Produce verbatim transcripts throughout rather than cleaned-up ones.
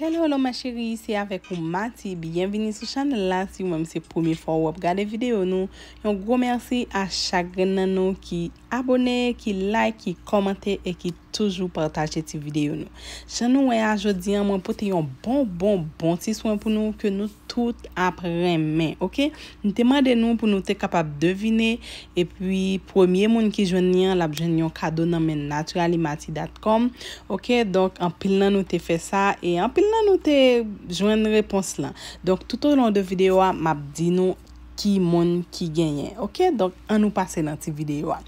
Hello, hello, ma chérie, se avèk ou Mati. Byenvini sou chanèl la. Si ou menm se premye fwa w ap gade videyo nou, yon gwo mèsi a chak grenn nan nou ki abone, ki like, ki kòmante e ki toujou pataje ti videyo nou. Jan nou wè a, jodi a, mwen pote yon bon, bon, bon ti swen pou nou ke nou tout ap renmen, oke? M te mande nou pou nou te kapab devine, epi premye moun ki jwenn li an, l ap jwenn yon kado nan men naturalimati dot com, oke? Donk, anpil nan nou te fè sa, e anpil nan nou te jwenn repons lan. Donk, tout au long de videyo a, m ap di nou ki moun ki genyen, oke? Donk, ann nou pase nan ti videyo a.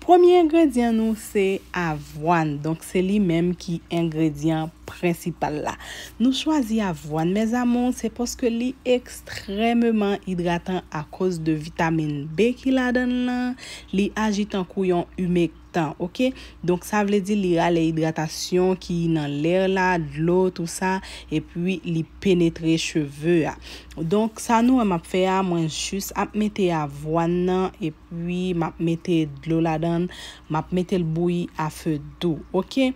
Premye engredyan nou se avwàn. Donk, se li menm ki engredyan prensipal la. Nou chwazi avwàn, mes amours, se paske li ekstrèmeman idratan akoz de vitamin B ki ladan l lan. Li aji tankou yon imektan, oke? Donk, sa vle di li rale idratasyon ki nan lè la, dlo, tou sa, epi li penetre cheve a. Donk, sa nou wè m ap fè a, mwen jis ap mete avwàn nan, epi m ap mete dlo ladan l, m ap mete l bouyi a fe dou, oke?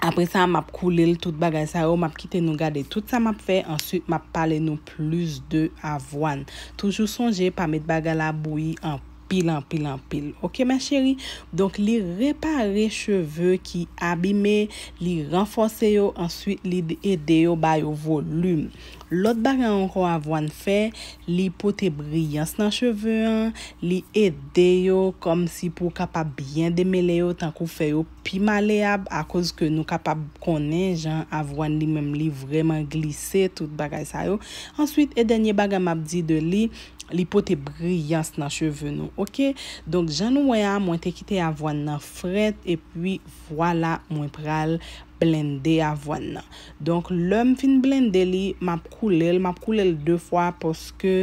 Apre sa, m ap koule l, tout bagay sa yo, m ap kite nou gade tout sa m ap fè, answit m ap pale nou plis de avwàn. Toujou sonje, pa met bagay la bouyi anpil, anpil, anpil. Oke, ma chérie? Donk, li repare cheve ki abime, li ranfòse yo, answit li d-, ede yo ba yo volim. Lòt bagay ankò avwàn fè, li pote briyans nan cheve an, li ede yo kòmsi pou w kapab byen demele yo, tankou fè yo pi maleyab, akoz ke nou kapab konnen jan avwàn li menm li vrèman glise, tout bagay sa yo. Answit, e dènye bagay m ap di de li, li pote briyans nan cheve nou, oke? Donk, jan nou wè a, mwen te kite avwàn nan frèt, epi vwala, mwen pral blende avwàn nan. Donk, lè m fin blende li, m ap koule l, m ap koule l de fwa paske,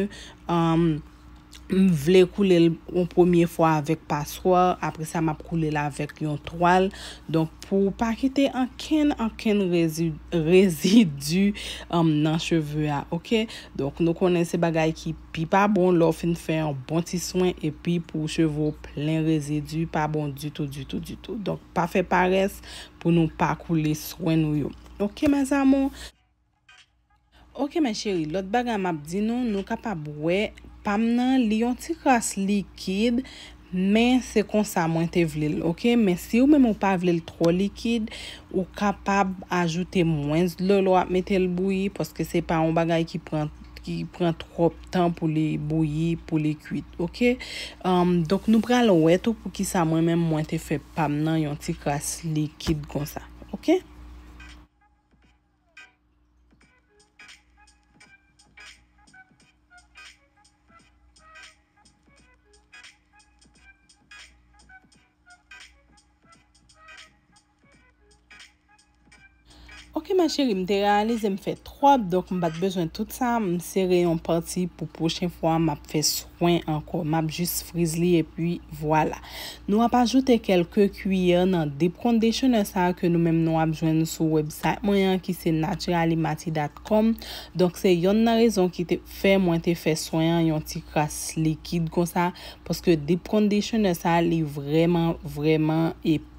um, m vle koule l yon premye fwa avèk paswa, apre sa, m ap koule l avèk yon twal. Donk, pou pa kite ankenn, ankenn rezi-, rezidi, um, nan cheve a, oke? Donk, nou konnen se bagay ki pi pa bon lè w fin fè yon bon ti swen, epi pou cheve w plen rezidi, pa bon ditou, ditou, ditou. Donk, pa fè parès pou nou pa koule swen nou yo. Oke, mes amours? Oke, mes chéries, lòt bagay m ap di nou, nou kapab wè pa m nan, li yon ti kras likid, men se konsa mwen te vle l, oke? Men si ou menm ou pa vle l twò likid, ou kapab ajoute mwens dlo lè w ap mete l bouyi, paske se pa yon bagay ki pran, ki pran twòp tan pou li bouyi, pou li kuit, oke? Um, donk, nou pral wè tou poukisa mwen menm mwen te fè pa m nan yon ti kras likid konsa, oke? Oke, ma chérie, m te reyalize m fè twòp, donk m pa t bezwen tout sa. M sere yon pati pou pwochen fwa m ap fè swen ankò. M ap jis friz li, epi vwala. Nou ap ajoute kèlke kiyè nan deep conditioner sa a ke nou menm nou ap jwenn sou website mwen an, ki se naturalimati dot com. Donk, se yonn nan rezon ki te fè mwen te fè swen an yon ti kras likid konsa, paske deep conditioner sa a, li vrèman, vrèman epè.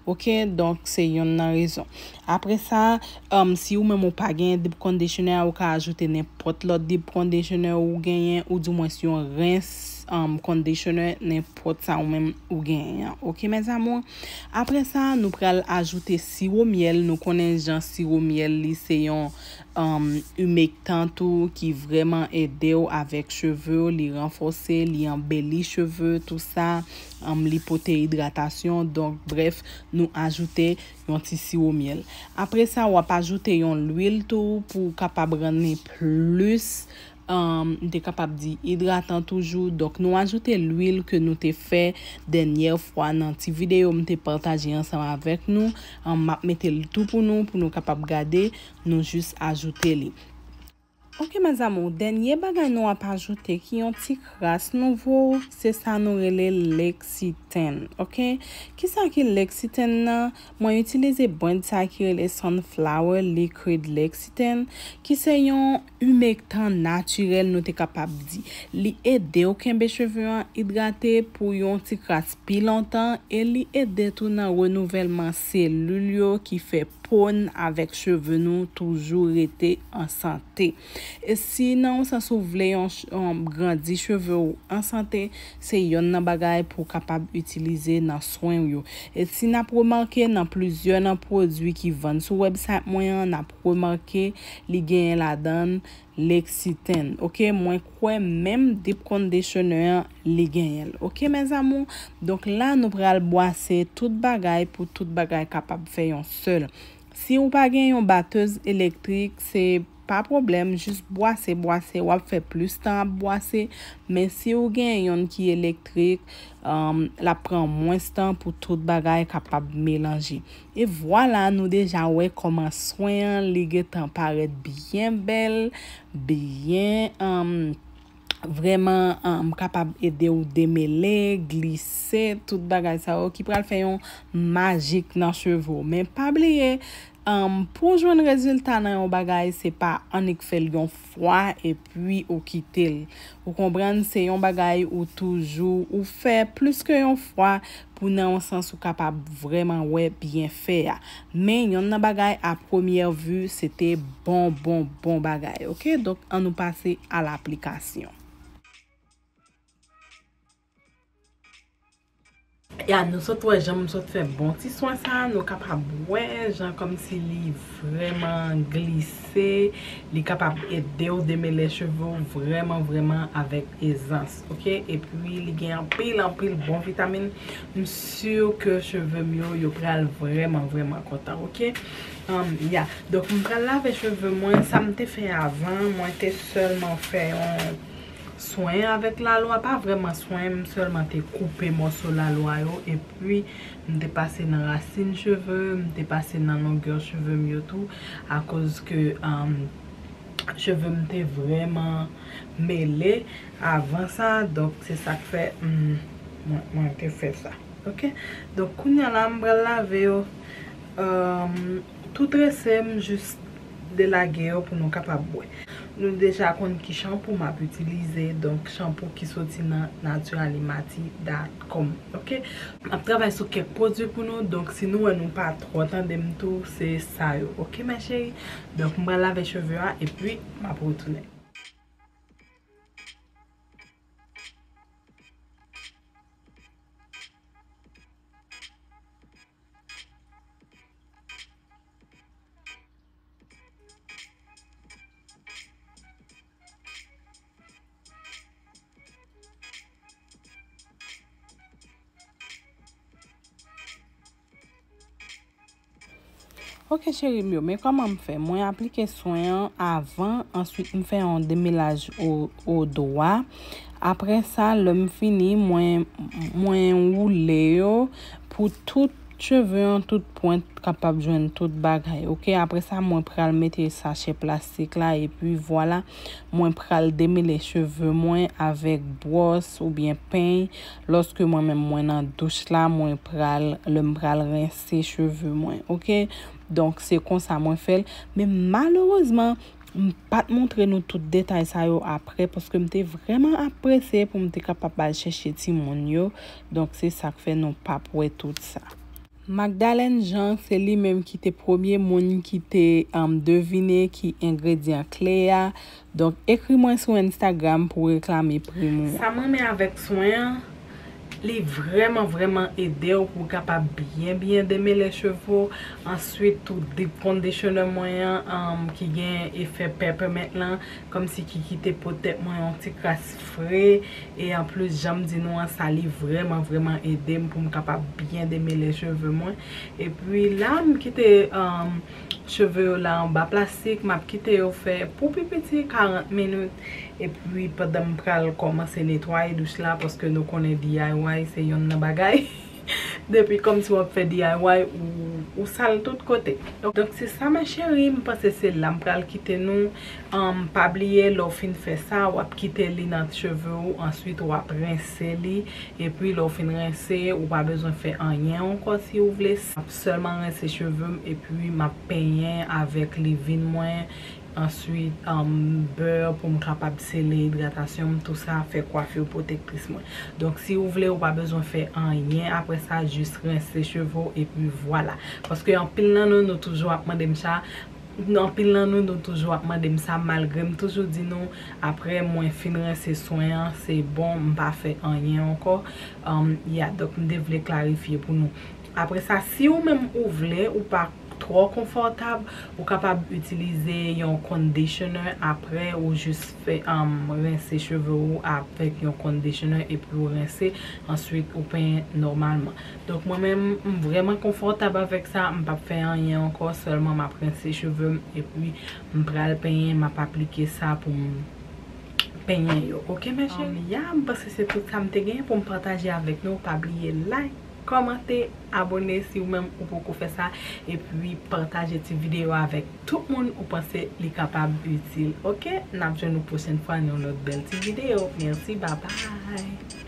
Oke, donk, se yonn nan rezon. Apre sa, um, si ou menm ou pa genyen deep conditioner, ou ka ajoute nenpòt lòt deep conditioner ou genyen, ou dimwens yon rens, um, conditioner, nenpòt sa ou menm ou genyen an. Oke, mes amours? Apre sa, nou pral ajoute siwo myèl. Nou konnen jan siwo myèl li se yon, um, imektan tou ki vrèman ede w avèk cheve w, li ranfòse, li anbeli cheve, tou sa, um, li pote idratasyon. Donk, brèf, nou ajoute yon ti siwo myèl. Apre sa, w ap ajoute yon lwil tou pou w kapab rann li plis, um, m te kapab di idratan toujou. Donk, nou ajoute lwil ke nou te fè dènyè fwa nan ti videyo m te pataje ansanm avèk nou. Um, m ap mete l tou pou nou, pou nou kapab gade. Nou jis ajoute li. Oke, mes amours, dènye bagay nou ap ajoute ki yon ti kras nouvo, se sa nou rele L'Excitène, oke? Kisa ki L'Excitène nan? Mwen itilize brand sa ki rele Sunflower Liquid L'Excitène, ki se yon imektan natirèl, nou te kapab di. Li ede w kenbe cheve an idrate pou yon ti kras pi lontan, e li ede tou nan renouvèlman selil yo ki fè Konn avèk cheve nou toujou rete an sante. E si nan yon sans ou vle yon ch- yon grandi cheve w an sante, se yonn nan bagay pou w kapab itilize nan swen w yo. E si n ap remake nan plizyè nan pwodui ki vann sou website mwen an, n ap remake li genyen ladan l Lexiten. Ok, mwen kwè menm deep conditioner an li genyen l. Ok, mes amours. Donk la nou pral bwase tout bagay pou tout bagay kapab fè yon sèl. Si ou pa gen yon batèz elektrik, se pa pwoblèm, jis bwase, bwase, w ap fè plis tan ap bwase. Men si ou gen yonn ki elektrik, um, l ap pran mwens tan pou tout bagay kapab melanje. E vwala, nou deja wè kòman swen an li gentan parèt byen bèl, byen, um, vrèman, um, kapab ede w demele, glise, tout bagay sa yo ki pral fè yon majik nan cheve w. Men pa bliye, um, pou w jwenn rezilta nan yon bagay, se pa annik fè l yon fwa epi ou kite l. Ou konprann, se yon bagay ou toujou, ou fè plis ke yon fwa pou nan yon sans ou kapab vrèman wè byenfè a. Men yonn nan bagay, a premyè vi, se te bon, bon, bon bagay. Ok, donk an nou pase a laplikasyon. Ya, nou sot wè jan m sot fè bon ti swen sa, nou kapab wè jan kòmsi li vrèman glise, li kapab ede w demele cheve w vrèman, vrèman avèk ezans, ok? Epi li gen anpil, anpil bon vitamin. M si ke cheve m yo, yo pral vrèman, vrèman kontan, ok? Um, ya. Donk, m pral lave cheve mwen. Sa m te fè avan, mwen te sèlman fè yon swen avèk lalwa, pa vrèman swen, m sèlman te koupe mòso lalwa yo, epi m te pase nan rasin cheve, m te pase nan longè cheve m yo tou, akoz ke, um, cheve m te vrèman mele avan sa, donk se sa k fè, mm, mwen, mwen te fè sa. Ok? Donk, kounye a la, m pral lave yo. Um, tou trese, m jis delage yo pou nou kapab bwè. Nou deja konn ki chanpou m ap itilize, donk chanpou ki soti nan naturalimati dot com, ok? M ap travay sou kèk pwodui pou nou, donk si nou wè nou pa twò tande m tou, se sa yo, ok, ma chérie? Donk, m pral lave cheve a, epi m ap retounen. Ok, cheri m yo, men kòman m fè? Mwen aplike swen an avan, answit m fè yon demelaj o, o dwa. Apre sa, lè m fini, mwen, mwen woule yo pou tout cheve an, tout pwent kapab jwenn tout bagay. Ok, apre sa, mwen pral mete sachè plastik la, epi vwala, mwen pral demele cheve mwen avèk bwòs oubyen peny. Lòske mwen menm mwen nan douch la, mwen pral, lè m pral rense cheve mwen, ok? Donk, se konsa mwen fè l. Men malerezman, m pa t montre nou tout detay sa yo apre, paske m te vrèman ap prese pou m te kapab al chèche timoun yo. Donk, se sa k fè nou p ap wè tout sa. Magdalene Jean, se li menm ki te premye moun ki te, um, devine ki engredyan kle a. Donk, ekri mwen sou Instagram pou w reklame prim ou an. Sa m renmen avèk swen an, li vrèman, vrèman ede w pou w kapab byen, byen demele cheve w. Answit, tou deep conditioner mwen an, um, ki gen efè peppermint lan, kòmsi ki kite po tèt mwen yon ti kras fre. E anplis, jan m di nou an, sa li vrèman, vrèman ede m pou m kapab byen demele cheve mwen. Epi la, m kite, um, cheve yo la anba plastik, m ap kite yo fè pou pi piti karant minit. Epi pandan m pral kòmanse netwaye douch la, paske nou konnen D I Y se yonn nan bagay. Depi kòmsi w ap fè D I Y, ou, ou sal tout kote. Donk, donk se sa, ma chérie, m panse se la m pral kite nou. Um, pa bliye, lè w fin fè sa, w ap kite li nan cheve w, answit w ap rense li, epi lè w fin rense, ou pa bezwen fè anyen ankò si w vle. M ap sèlman rense cheve m, epi m ap penyen avèk livin mwen, answit um, bè pou m kapab sele idratasyon m, tou sa fè kwafi pwotektris mwen. Donk si ou vle, ou pa bezwen fè anyen apre sa, jis rense cheve w epi vwala. Paske anpil nan nou, nou toujou ap mande m sa. Anpil nan nou, nou toujou ap mande m sa, malgre m toujou di nou, apre mwen fin rense swen an, se bon, m pa fè anyen ankò. Um, ya, donk m te vle klarifye pou nou. Apre sa, si ou menm ou vle, ou pa twò konfòtab, ou kapab itilize yon conditioner apre ou jis fè um, rense cheve ou avèk yon conditioner epi ou rense, answit ou penyen nòmalman. Donk mwen menm, m vrèman konfòtab avèk sa, m p ap fè anyen ankò, sèlman m ap rense cheve m epi m pral penyen, m ap aplike sa pou m penyen yo. Oke, mè cheri? Um, ya, m panse se tout sa m te genyen pou m pataje avèk nou. Pa bliye like, kòmante, abone si ou menm ou poko fè sa, epi pataje ti videyo avèk tout moun ou panse li kapab itil. Oke, n ap jwenn nou pwochèn fwa nan yon lòt bèl ti videyo. Mèsi, babay.